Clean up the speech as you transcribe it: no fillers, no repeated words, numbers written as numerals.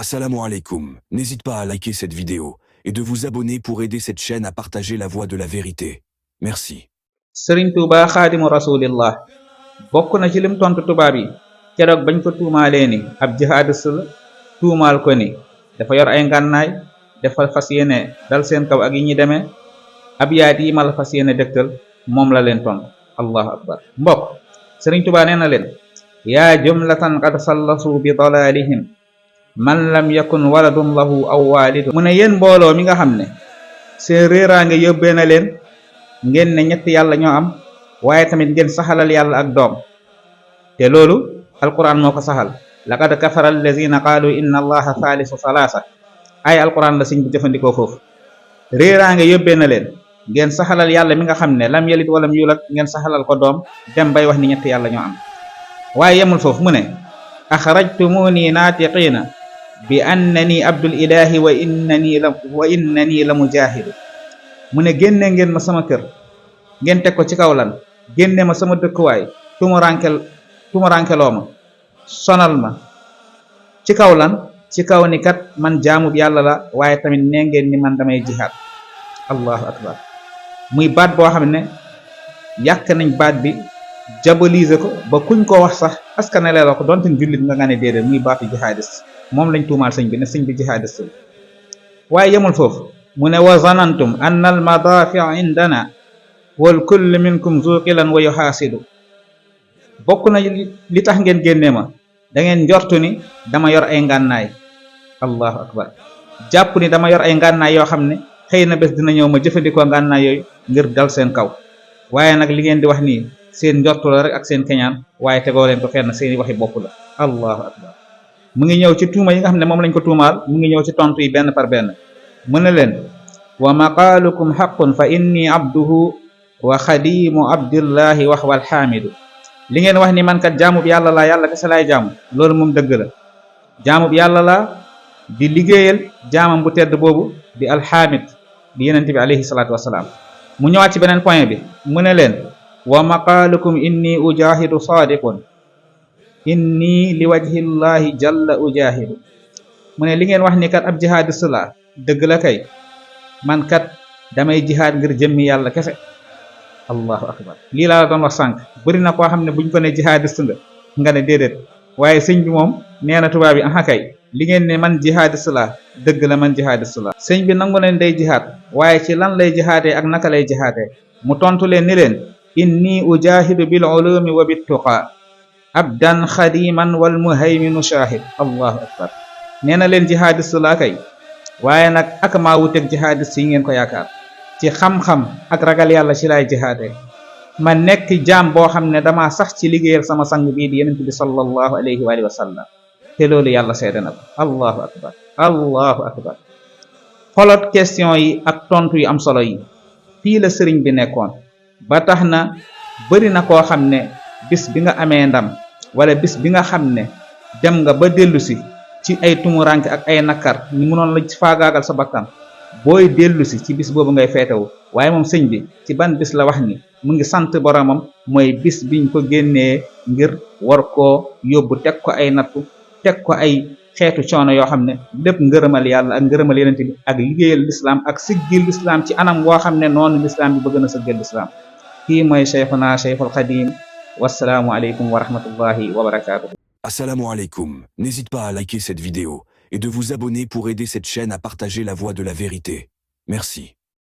Assalamu alaikum. N'hésite pas à liker cette vidéo et de vous abonner pour aider cette chaîne à partager la voie de la vérité. Merci. Sëriñ Tuuba xaadimu rasulillah bokk na ci lim tontu tubaab yi keroog bañ ko tuumaalee ni ab jihadiste la tuumaal ko ni dafa yor ay ngànnaay dafa fas yéene dal seen kaw ak yi ñi demee ab yaat yi ma la fas yéene dëgtal moom la leen tontu. allahu akbar. mbokk sëriñ Tuuba nee na leen yaa jumlatan qad sallasu bi dalalihim man lam yakun waladun lahu aw walidu. mu ne yéen mbooloo mi nga xam ne seen réeraange yóbbee na leen ngeen ne ñetti yàlla ñoo am waaye tamit ngeen saxalal yàlla ak doom te loolu alquran moo ko saxal. laqad kafara allazina qaalu inna allaha thalithu salaasa ay alquran la siñ bu jëfandikoo foofu. réeraange yóbbee na leen ngeen saxalal yàlla mi nga xam ne lam yalid walam yulad ngeen saxalal ko doom dem bay wax ni ñetti yàlla ñoo am. waaye yemul foofu mu ne axrajtumuni naatiqiina bi annani abdul ilahi wa innani la mujahidu. mu ne génne ngeen ma sama kër ngeen teg ko ci kaw lan génne ma sama dëkkuwaay tumarankeloo ma sonal ma ci kaw lan ci kaw ni kat man jaamub yàlla la waaye tamit nee ngeen ni man damay jihaad. allahu akbar. muy baat boo xam ne yàq nañ baat bi diaboliser ko ba kuñ ko wax sax askanale la ko donte jullit nga ne déedéet muy baatu jihadiste moom lañ tuumaal sëñ bi ne sëñ bi jihadiste la. waaye yemul foofu mu ne wa zanantum anna al madafi indana wal kullu minkum zuqilan wa yuhasidu. bokk na li tax ngeen génnee ma da ngeen njortu ni dama yor ay ngànnaay. allahu akbar. jàpp ni dama yor ay ngànnaay yoo xam ne xëy na bés dina ñëw ma jëfandikoo ngànnaay yooyu ngir dal seen kaw. waaye nag li ngeen di wax nii seen njortu la rek ak seen keñaan waaye tegoo leen ko fenn seeni waxi bopp la. allahu akbar. mu ngi ñëw ci tuuma yi nga xam ne moom lañ ko tuumaal mu ngi ñëw ci tontu yi benn par benn. mu ne leen wa maqaalukum xaqun fa inni abduhu wa xadimu abdillahi wax wal xaamidu. li ngeen wax ni man kat jaamub yàlla laa yàlla kese laay jaamu loolu moom dëgg la. jaamub yàlla laa di liggéeyal jaamam bu tedd boobu di alxaamid di yenente bi alayhi salaatu wasalaam. mu ñëwaat ci beneen point bi mu ne leen wa maqaalukum inni ujahidu saadiqun inni li wajhillahi jalla ujahidu. mu ne li ngeen wax ni kat ab jihadiste la dëgg la kay man kat damay jihaad ngir jëmmi yàlla kese. allahu akbar. lii laa la doon wax sànq bëri na koo xam ne buñ ko ne jihadiste nga ne déedéet waaye sëñ bi moom nee na tubaab yi aha kay li ngeen ne man jihadiste la dëgg la man jihadiste la. sëñ bi nangu leen day jihaad waaye ci lan lay jihaadee ak naka lay jihaadee mu tontu leen ni leen inni ujahidu bil ulumi wa bit tuqa abdan xadiman wal muhayminu shahid. allahu akbar. nee na leen jihadiste la kay waaye nag ak maa wuteeg jihadiste yi ngeen ko yaakaar. ci xam-xam ak ragal yàlla ci lay jihaadee ma nekk jaam boo xam ne dama sax ci liggéeyal sama sang bii di yenent bi sallallahu alayhi wa sallam te loolu yàlla seede na ko. allahu akbar. allahu akbar. xolot question yi ak tontu yu am solo yi fii la sëriñ bi nekkoon ba tax na bëri na koo xam ne bis bi nga amee ndam wala bis bi nga xam ne dem nga ba dellusi ci ay tumuranke ak ay nakar ñu mënoon la faagaagal sa bakkan booy dellusi ci bis boobu ngay feetewu. waaye moom sëñ bi ci ban bis la wax ni mu ngi sant boromam mooy bis biñ ko génnee ngir war koo yóbbu teg ko ay nattu teg ko ay xeetu coono yoo xam ne lépp ngërëmal yàlla ak ngërëmal yenente bi ak liggéeyal lislaam ak siggil lislaam ci anam woo xam ne noonu lislaam bi bëgg na sëggal lislaam. kii mooy cheikhuna cheikhul xadim. wassalaamu aleykum wa rahmatullahi wa barakatuh. Assalamu alaikum. N'hésite pas à liker cette vidéo et de vous abonner pour aider cette chaîne à partager la voie de la vérité. Merci.